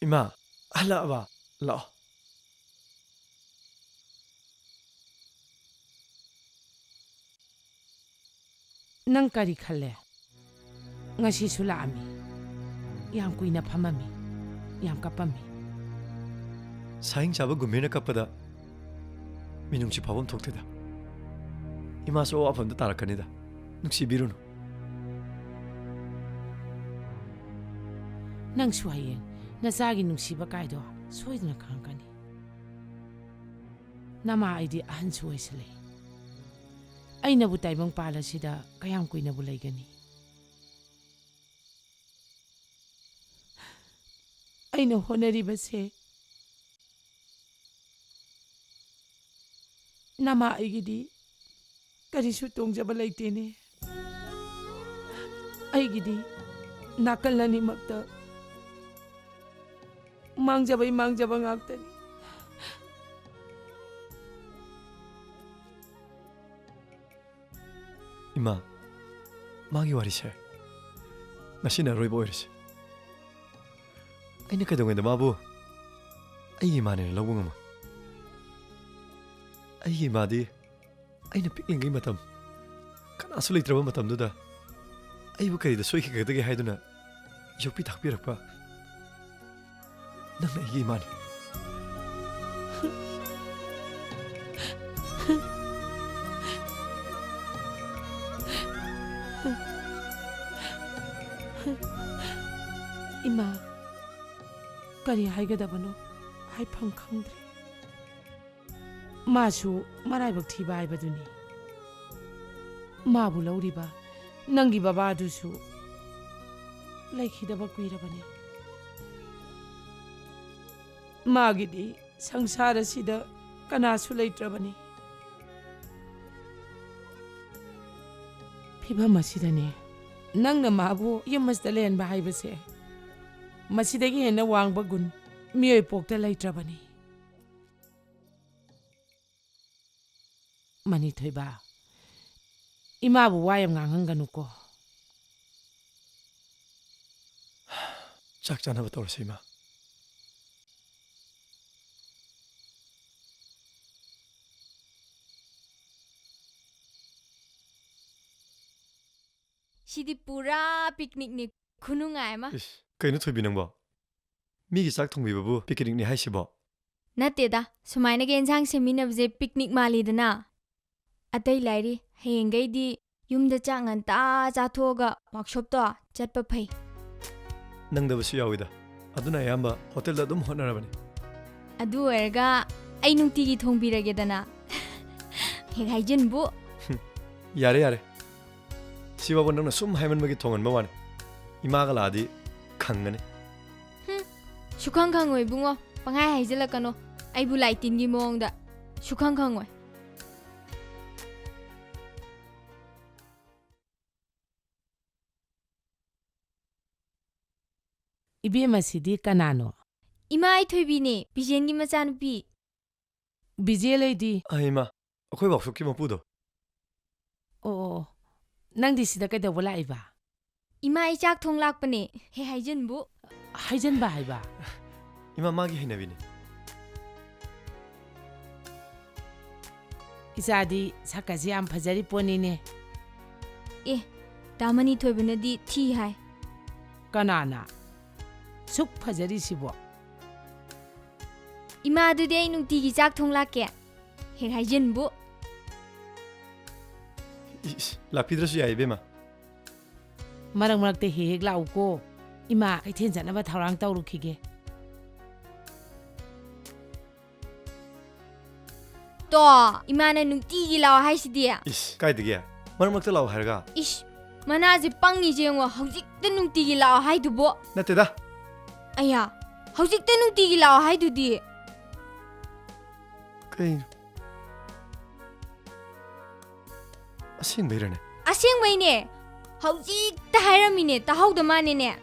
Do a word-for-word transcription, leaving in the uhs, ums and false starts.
ꯏꯃꯥ, ꯍꯜꯂꯛꯑꯕ? ꯂꯥꯛꯑꯣ꯫ ꯅꯪ ꯀꯔꯤ ꯈꯜꯂꯦ? ꯉꯁꯤꯁꯨ ꯂꯥꯛꯑꯝꯃꯤ꯫ ꯌꯥꯝ ꯀꯨꯏꯅ ꯐꯝꯃꯝꯃꯤ꯫ ꯌꯥꯝ ꯀꯞꯄꯝꯃꯤ꯫ ꯁꯥꯍꯤꯡ ꯆꯥꯕ ꯒꯨꯝꯚꯤꯔꯅ ꯀꯞꯄꯗ ꯃꯤꯅꯨꯡꯁꯤ ꯐꯥꯎꯐꯝ ꯊꯣꯛꯇꯦꯗ꯫ ꯏꯃꯥꯁꯨ ꯑꯋꯥꯐꯝꯗ ꯇꯥꯔꯛꯀꯅꯤꯗ꯫ ꯅꯨꯡꯁꯤꯕꯤꯔꯨꯅꯨ꯫ ꯅꯪꯁꯨ ꯍꯌꯦꯡ ꯅꯆꯥꯒꯤ ꯅꯨꯡꯁꯤꯕ ꯀꯥꯏꯗꯣ ꯁꯣꯏꯗꯅ ꯈꯪꯉꯛꯀꯅꯤ꯫ ꯅꯃꯥ ꯑꯩꯗꯤ ꯑꯍꯟꯁꯨ ꯑꯣꯏꯁꯤꯜꯂꯦ꯫ ꯑꯩꯅꯕꯨ ꯇꯥꯏꯕꯪ ꯄꯥꯜ ꯑꯁꯤꯗ ꯀꯌꯥꯝ ꯀꯨꯏꯅꯕꯨ ꯂꯩꯒꯅꯤ? ꯑꯩꯅ ꯍꯣꯠꯅꯔꯤꯕꯁꯦ ꯅꯃꯥ ꯑꯩꯒꯤꯗꯤ ꯀꯔꯤꯁꯨ ꯇꯣꯡꯖꯕ ꯂꯩꯇꯦꯅꯦ꯫ ꯑꯩꯒꯤꯗꯤ ꯅꯥꯀꯜ ꯑꯅꯤꯃꯛꯇ ꯃꯥꯡꯖꯕꯩ ꯃꯥꯡꯖꯕ ꯉꯥꯛꯇꯅꯤ꯫ ꯏꯃꯥ, ꯃꯥꯒꯤ ꯋꯥꯔꯤꯁꯦ ꯉꯁꯤꯅ ꯑꯔꯣꯏꯕ ꯑꯣꯏꯔꯁꯤ꯫ ꯑꯩꯅ ꯀꯩꯗꯧꯉꯩꯗ ꯃꯥꯕꯨ ꯑꯩꯒꯤ ꯏꯃꯥꯅꯦꯅ ꯂꯧꯕ ꯉꯝꯃꯣꯏ? ꯑꯩꯒꯤ ꯏꯃꯥꯗꯤ ꯑꯩꯅ ꯄꯤꯛꯂꯤꯉꯩ ꯃꯇꯝ, ꯀꯅꯥꯁꯨ ꯂꯩꯇ꯭ꯔꯕ ꯃꯇꯝꯗꯨꯗ ꯑꯩꯕꯨ ꯀꯔꯤꯗ ꯁꯣꯏꯈꯤꯒꯗꯒꯦ ꯍꯥꯏꯗꯨꯅ ꯌꯣꯛꯄꯤ ꯊꯥꯛꯄꯤꯔꯛꯄ ꯅꯪꯅ ꯑꯩꯒꯤ ꯏꯃꯥꯅꯤ꯫ ꯏꯃꯥ, ꯀꯔꯤ ꯍꯥꯏꯒꯗꯕꯅꯣ ꯍꯥꯏꯐꯝ ꯈꯪꯗ꯭ꯔꯦ꯫ ꯃꯥꯁꯨ ꯃꯔꯥꯏꯕꯛ ꯊꯤꯕ ꯍꯥꯏꯕꯗꯨꯅꯤ꯫ ꯃꯥꯕꯨ ꯂꯧꯔꯤꯕ ꯅꯪꯒꯤ ꯕꯕꯥꯗꯨꯁꯨ ꯂꯩꯈꯤꯗꯕ ꯀꯨꯏꯔꯕꯅꯤ꯫ ꯃꯥꯒꯤꯗꯤ ꯁꯪꯁꯥꯔ ꯑꯁꯤꯗ ꯀꯅꯥꯁꯨ ꯂꯩꯇ꯭ꯔꯕꯅꯤ꯫ ꯐꯤꯚꯝ ꯑꯁꯤꯗꯅꯦ ꯅꯪꯅ ꯃꯥꯕꯨ ꯌꯨꯝ ꯑꯁꯤꯗ ꯂꯩꯍꯟꯕ ꯍꯥꯏꯕꯁꯦ, ꯃꯁꯤꯗꯒꯤ ꯍꯦꯟꯅ ꯋꯥꯡꯕ ꯒꯨꯟ ꯃꯤꯑꯣꯏ ꯄꯣꯛꯇ ꯂꯩꯇ꯭ꯔꯕꯅꯤ꯫ ꯃꯅꯤꯊꯣꯏꯕ, ꯏꯃꯥꯕꯨ ꯋꯥ ꯌꯥꯝ ꯉꯥꯡꯍꯟꯒꯅꯨꯀꯣ꯫ ꯆꯥꯛ ꯆꯥꯅꯕ ꯇꯧꯔꯁꯤ, ꯏꯃꯥ꯫ ꯁꯤꯗꯤ ꯄꯨꯔꯥ ꯄꯤꯛꯅꯤꯛꯅꯤ, ꯈꯨꯅꯨꯡꯉꯥꯏ ꯑꯃ꯫ ꯏꯁ, ꯀꯩꯅꯣ ꯊꯣꯏꯕꯤ ꯅꯪꯕꯣ? ꯃꯤꯒꯤ ꯆꯥꯛ ꯊꯣꯡꯕꯤꯕꯕꯨ ꯄꯤꯛꯅꯤꯛꯅꯤ ꯍꯥꯏꯁꯤꯕꯣ? ꯅꯠꯇꯦꯗ, ꯁꯨꯃꯥꯏꯅꯒ ꯏꯟꯁꯥꯡ ꯁꯦꯝꯃꯤꯟꯅꯕꯁꯦ ꯄꯤꯛꯅꯤꯛ ꯃꯥꯜꯂꯤꯗꯅ꯫ ꯑꯇꯩ ꯂꯥꯏꯔꯤ, ꯍꯌꯦꯡꯈꯩꯗꯤ ꯌꯨꯝꯗ ꯆꯥꯛ ꯉꯟꯇꯥ ꯆꯥꯊꯣꯛꯑꯒ ꯋꯥꯛꯁꯣꯞꯇꯣ ꯆꯠꯄ ꯐꯩ꯫ ꯅꯪꯗꯕꯁꯨ ꯌꯥꯎꯏꯗ, ꯑꯗꯨꯅ ꯑꯌꯥꯝꯕ ꯍꯣꯇꯦꯜꯗ ꯑꯗꯨꯝ ꯍꯣꯠꯅꯔꯕꯅꯤ꯫ ꯑꯗꯨ ꯑꯣꯏꯔꯒ ꯑꯩ ꯅꯨꯡꯇꯤꯒꯤ ꯊꯣꯡꯕꯤꯔꯒꯦꯗꯅ꯫ ꯍꯦꯛ ꯍꯥꯏꯖꯤꯟꯕꯨ꯫ ꯌꯥꯔꯦ, ꯌꯥꯔꯦ꯫ ꯁꯤꯐꯥꯎꯕ ꯅꯪꯅ ꯁꯨꯝ ꯍꯥꯏꯃꯟꯕꯒꯤ ꯊꯣꯡꯍꯟꯕ ꯋꯥꯅꯤ꯫ ꯏꯃꯥꯒ ꯂꯥꯛꯑꯗꯤ ꯈꯪꯒꯅꯤ꯫ ꯍꯨꯝ, ꯁꯨꯈꯪ ꯈꯪꯉꯣꯏ ꯏꯕꯨꯡꯉꯣ, ꯄꯪꯍꯥꯏ ꯍꯥꯏꯖꯤꯜꯂꯛꯀꯅꯣ꯫ ꯑꯩꯕꯨ ꯂꯥꯏ ꯇꯤꯟꯒꯤ ꯃꯑꯣꯡꯗ꯫ ꯁꯨꯈꯪ ꯈꯪꯉꯣꯏ꯫ ꯏꯕꯦꯝꯃ, ꯁꯤꯗꯤ ꯀꯅꯥꯅꯣ? ꯏꯃꯥ, ꯑꯩ ꯊꯣꯏꯕꯤꯅꯦ, ꯕꯤꯖꯦꯟꯒꯤ ꯃꯆꯥꯅꯨꯄꯤ꯫ ꯕꯤꯖꯦꯟ ꯍꯥꯏꯗꯤ? ꯑ, ꯏꯃꯥ, ꯑꯩꯈꯣꯏ ꯋꯥꯛꯁꯣꯞꯀꯤ ꯃꯄꯨꯗꯣ꯫ ꯑꯣ, ꯑꯣ, ꯑꯣ꯫ ꯅꯪꯗꯤ ꯁꯤꯗ ꯀꯩꯗꯧꯕ ꯂꯥꯛꯏꯕ? ꯏꯃꯥ, ꯑꯩ ꯆꯥꯛ ꯊꯣꯡ ꯂꯥꯛꯄꯅꯦ꯫ ꯍꯦ ꯍꯥꯏꯖꯤꯟꯕꯨ꯫ ꯍꯥꯏꯖꯤꯟꯕ ꯍꯥꯏꯕ? ꯏꯃꯥ, ꯃꯥꯒꯤ ꯍꯩꯅꯕꯤꯅꯦ꯫ ꯏꯆꯥꯗꯤ ꯁꯛꯀꯁꯤ ꯌꯥꯝ ꯐꯖꯔꯤ ꯄꯣꯠꯅꯤꯅꯦ꯫ ꯑꯦ, ꯗꯥ ꯃꯅꯤ ꯊꯣꯏꯕꯅꯗꯤ ꯊꯤ ꯍꯥꯏ꯫ ꯀꯅꯥꯅ? ꯁꯨꯛ ꯐꯖꯔꯤꯁꯤꯕꯣ? ꯏꯃꯥ, ꯑꯗꯨꯗꯤ ꯑꯩ ꯅꯨꯡꯇꯤꯒꯤ ꯆꯥꯛ ꯊꯣꯡ ꯂꯥꯛꯀꯦ꯫ ꯍꯦꯛ ꯍꯥꯏꯖꯤꯟꯕꯨ꯫ ꯏꯁ, ꯂꯥꯛꯄꯤꯗ꯭ꯔꯁꯨ ꯌꯥꯏ, ꯏꯕꯦꯝꯃ꯫ ꯃꯔꯛ ꯃꯔꯛꯇ ꯍꯦꯛ ꯍꯦꯛ ꯂꯥꯛꯎꯀꯣ꯫ ꯏꯃꯥ ꯀꯩꯊꯦꯜ ꯆꯠꯅꯕ ꯊꯧꯔꯥꯡ ꯇꯧꯔꯨꯈꯤꯒꯦ꯫ ꯇꯣ, ꯏꯃꯥꯅ ꯅꯨꯡꯇꯤꯒꯤ ꯂꯥꯛꯑꯣ ꯍꯥꯏꯁꯤꯗꯤ꯫ ꯏꯁ, ꯀꯥꯏꯗꯒꯤ? ꯃꯔꯛ ꯃꯔꯛꯇ ꯂꯥꯛꯑꯣ ꯍꯥꯏꯔꯒ? ꯏꯁ, ꯃꯅꯥꯁꯦ ꯄꯪꯉꯤꯁꯦ ꯌꯦꯡꯉꯣ, ꯍꯧꯖꯤꯛꯇ ꯅꯨꯡꯇꯤꯒꯤ ꯂꯥꯛꯑꯣ ꯍꯥꯏꯗꯨꯕꯨ꯫ ꯅꯠꯇꯦꯗ꯫ ꯑꯌꯥ, ꯍꯧꯖꯤꯛꯇ ꯅꯨꯡꯇꯤꯒꯤ ꯂꯥꯛꯑꯣ ꯍꯥꯏꯗꯨꯗꯤ꯫ ꯀꯩꯅꯣ? ꯑꯁꯦꯡꯕꯩꯔꯅꯦ? ꯑꯁꯦꯡꯕꯩꯅꯦ꯫ ꯍꯧꯖꯤꯛꯇ ꯍꯥꯏꯔꯝꯃꯤꯅꯦ, ꯇꯥꯍꯧꯗ ꯃꯥꯅꯦꯅꯦ꯫